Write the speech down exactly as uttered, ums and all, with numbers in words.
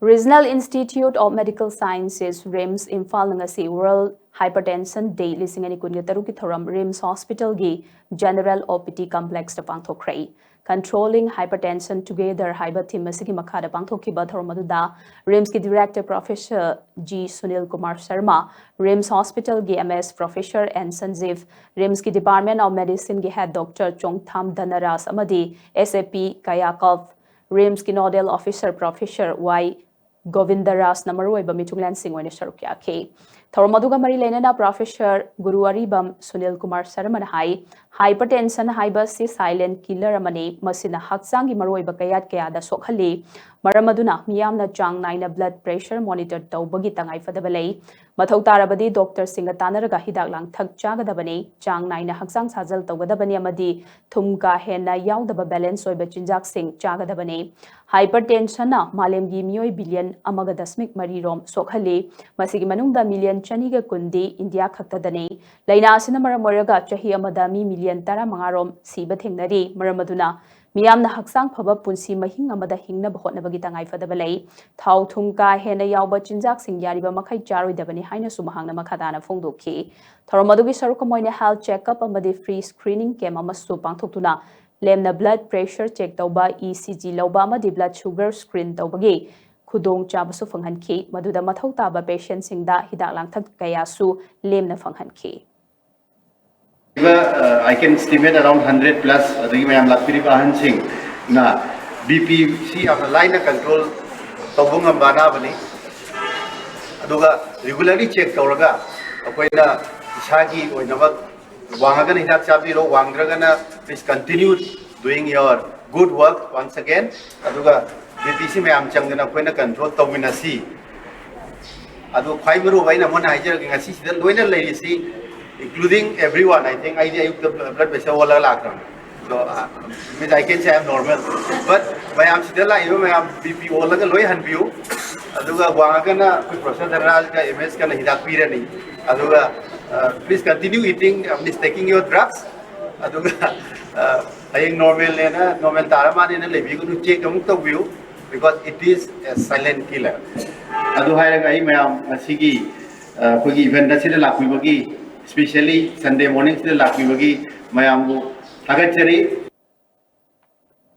Regional Institute of Medical Sciences, RIMS, ꯏꯝꯐꯥꯜꯅ ꯉꯁꯤ World Hypertension Day ꯂꯤꯁꯤꯡ ꯑꯅꯤ ꯀꯨꯟꯒ ꯇꯔꯨꯛꯀꯤ ꯊꯧꯔꯝ RIMS Hospitalꯒꯤ General O P D Complexꯇ ꯄꯥꯡꯊꯣꯛꯈ꯭ꯔꯦ꯫ Controlling Hypertension Together ꯍꯥꯏꯕ theme ꯑꯁꯤꯒꯤ ꯃꯈꯥꯗ ꯄꯥꯡꯊꯣꯛꯈꯤꯕ ꯊꯧꯔꯝ ꯑꯗꯨꯗ RIMSꯀꯤ Director Professor G Sunil Kumar Sharma, RIMS Hospitalꯒꯤ M S Professor N Sanjeev, RIMSꯀꯤ Department of Medicineꯒꯤ Head Doctor Chongtham Dhanaraj ꯑꯃꯗꯤ S A P Kayakalp, RIMSꯀꯤ Nodal Officer Professor Y Govinda ꯔꯥꯖꯅ ꯃꯔꯨꯑꯣꯏꯕ ꯃꯤꯊꯨꯡꯂꯦꯟꯁꯤꯡ ꯑꯣꯏꯅ ꯁꯔꯨꯛ ꯌꯥꯈꯤ꯫ ꯊꯧꯔꯝ ꯑꯗꯨꯒ ꯃꯔꯤ ꯂꯩꯅꯅ Professor ꯒꯨꯔꯨ ꯑꯔꯤꯕꯝ ꯁꯨꯅꯤꯜ ꯀꯨꯃꯥꯔ ꯁꯔꯃꯅ ꯍꯥꯏ, Hypertension ꯍꯥꯏꯕ ꯑꯁꯤ silent killer ꯑꯃꯅꯤ꯫ ꯃꯁꯤꯅ ꯍꯛꯆꯥꯡꯒꯤ ꯃꯔꯨꯑꯣꯏꯕ ꯀꯌꯥꯠ ꯀꯌꯥꯗ ꯁꯣꯛꯍꯜꯂꯤ꯫ ꯃꯔꯝ ꯑꯗꯨꯅ ꯃꯤꯌꯥꯝꯅ ꯆꯥꯡ ꯅꯥꯏꯅ blood pressure monitor ꯇꯧꯕꯒꯤ ꯇꯉꯥꯏꯐꯗꯕ ꯂꯩ꯫ ꯃꯊꯧ ꯇꯥꯔꯕꯗꯤ ꯗꯣꯛꯇꯔꯁꯤꯡꯒ ꯇꯥꯟꯅꯔꯒ ꯍꯤꯗꯥꯛ ꯂꯥꯡꯊꯛ ꯆꯥꯒꯗꯕꯅꯤ꯫ ꯆꯥꯡ ꯅꯥꯏꯅ ꯍꯛꯆꯥꯡ ꯁꯥꯖꯦꯜ ꯇꯧꯒꯗꯕꯅꯤ ꯑꯃꯗꯤ ꯊꯨꯝ ꯀꯥ ꯍꯦꯟꯅ ꯌꯥꯎꯗꯕ balance ꯑꯣꯏꯕ ꯆꯤꯟꯖꯥꯛꯁꯤꯡ ꯆꯥꯒꯗꯕꯅꯤ꯫ Hypertensionꯅ ꯃꯥꯂꯦꯝꯒꯤ ꯃꯤꯑꯣꯏ billion ꯑꯃꯒ ꯗꯁꯃꯤꯛ ꯃꯔꯤ ꯔꯣꯝ ꯁꯣꯛꯍꯜꯂꯤ꯫ ꯃꯁꯤꯒꯤ ꯃꯅꯨꯡꯗ million ꯆꯅꯤꯒ ꯀꯨꯟꯗꯤ ꯏꯟꯗꯤꯌꯥ ꯈꯛꯇꯗꯅꯤ꯫ ꯂꯥꯏꯅꯥ ꯑꯁꯤꯅ ꯃꯔꯝ ꯑꯣꯏꯔꯒ ꯆꯍꯤ ꯑꯃꯗ ꯃꯤ million ꯇꯔꯥꯃꯉꯥ ꯔꯣꯝ ꯁꯤꯕ ꯊꯦꯡꯅꯔꯤ꯫ ꯃꯔꯝ ꯑꯗꯨꯅ ꯃꯤꯌꯥꯝꯅ ꯍꯛꯆꯥꯡ ꯐꯕ ꯄꯨꯟꯁꯤ ꯃꯍꯤꯡ ꯑꯃꯗ ꯍꯤꯡꯅꯕ ꯍꯣꯠꯅꯕꯒꯤ ꯇꯉꯥꯏꯐꯗꯕ ꯂꯩ꯫ ꯊꯥꯎ ꯊꯨꯝ ꯀꯥ ꯍꯦꯟꯅ ꯌꯥꯎꯕ ꯆꯤꯟꯖꯥꯛꯁꯤꯡ ꯌꯥꯔꯤꯕ ꯃꯈꯩ ꯆꯥꯔꯣꯏꯗꯕꯅꯤ ꯍꯥꯏꯅꯁꯨ ꯃꯍꯥꯛꯅ ꯃꯈꯥ ꯇꯥꯅ ꯐꯣꯡꯗꯣꯛꯈꯤ꯫ ꯊꯧꯔꯝ ꯑꯗꯨꯒꯤ ꯁꯔꯨꯛ ꯑꯃ ꯑꯣꯏꯅ health checkup ꯑꯃꯗꯤ free screening camp ꯑꯃꯁꯨ ꯄꯥꯡꯊꯣꯛꯇꯨꯅ ꯂꯦꯝꯅ blood pressure check ꯇꯧꯕ, E C G ꯂꯧꯕ ꯑꯃꯗꯤ blood sugar screen ꯇꯧꯕꯒꯤ ꯈꯨꯗꯣꯡꯆꯥꯕꯁꯨ ꯐꯪꯍꯟꯈꯤ, ꯃꯗꯨꯗ ꯃꯊꯧ ꯇꯥꯕ patientꯁꯤꯡꯗ ꯍꯤꯗꯥꯛ ꯂꯥꯡꯊꯛ ꯀꯌꯥꯁꯨ ꯂꯦꯝꯅ ꯐꯪꯍꯟꯈꯤ꯫ Uh, I can estimate around hundred plus ꯑꯗꯒꯤ ꯃꯌꯥꯝ ꯂꯥꯛꯄꯤꯔꯤꯕ ꯑꯍꯟꯁꯤꯡꯅ B P ꯁꯤ ꯌꯥꯝꯅ ꯂꯥꯏꯅ control ꯇꯧꯕ ꯉꯝꯕ ꯑꯅꯥꯕꯅꯤ꯫ ꯑꯗꯨꯒ regularly check ꯇꯧꯔꯒ ꯑꯩꯈꯣꯏꯅ ꯏꯁꯥꯒꯤ ꯑꯣꯏꯅꯃꯛ ꯋꯥꯡꯉꯒꯅ ꯍꯤꯗꯥꯛ ꯆꯥꯕꯤꯔꯣ, ꯋꯥꯡꯗ꯭ꯔꯒꯅ please continue doing your good work once again꯫ ꯑꯗꯨꯒ B P ꯁꯤ ꯃꯌꯥꯝ ꯆꯪꯗꯅ ꯑꯩꯈꯣꯏꯅ control ꯇꯧꯃꯤꯟꯅꯁꯤ꯫ ꯑꯗꯨ ꯈ꯭ꯋꯥꯏ ꯃꯔꯨ ꯑꯣꯏꯕ ꯑꯩꯅ ꯑꯃꯨꯛ ꯍꯟꯅ ꯍꯥꯏꯖꯔꯒꯦ, ꯉꯁꯤꯁꯤꯗ ꯂꯣꯏꯅ ꯂꯩꯔꯤꯁꯤ, including everyone, I think ꯑꯩꯗꯤ ꯑꯌꯨꯛꯇ blood pressure ꯑꯣꯜꯂꯒ ꯂꯥꯛꯈ꯭ꯔꯕꯅꯤ꯫ So, uh, which I can say I'm normal, but ꯃꯌꯥꯝ ꯁꯤꯗ ꯂꯥꯛꯏꯕ ꯃꯌꯥꯝ B P ꯑꯣꯜꯂꯒ ꯂꯣꯏ ꯍꯟꯕꯤꯌꯨ꯫ ꯑꯗꯨꯒ ꯋꯥꯡꯉꯒꯅ ꯑꯩꯈꯣꯏ Professor ꯙꯅꯔꯥꯖꯀ M S ꯀꯅ ꯍꯤꯗꯥꯛ ꯄꯤꯔꯅꯤ꯫ ꯑꯗꯨꯒ please continue eating, please taking your drugs꯫ ꯑꯗꯨꯒ ꯍꯌꯦꯡ normalꯅꯦꯅ, normal ꯇꯥꯔ ꯃꯥꯅꯦꯅ ꯂꯩꯕꯤꯒꯅꯨ, check ꯑꯃꯨꯛ ꯇꯧꯕꯤꯌꯨ꯫ Because it is a silent killer. ꯑꯗꯨ ꯍꯥꯏꯔꯒ ꯑꯩ ꯃꯌꯥꯝ ꯉꯁꯤꯒꯤ ꯑ, ꯑꯩꯈꯣꯏꯒꯤ ꯏꯚꯦꯟꯠ ꯑꯁꯤꯗ ꯂꯥꯛꯄꯤꯕꯒꯤ, especially Sunday morning ꯁꯤꯗ ꯂꯥꯛꯄꯤꯕꯒꯤ ꯃꯌꯥꯝꯕꯨ ꯊꯥꯒꯠꯆꯔꯤ꯫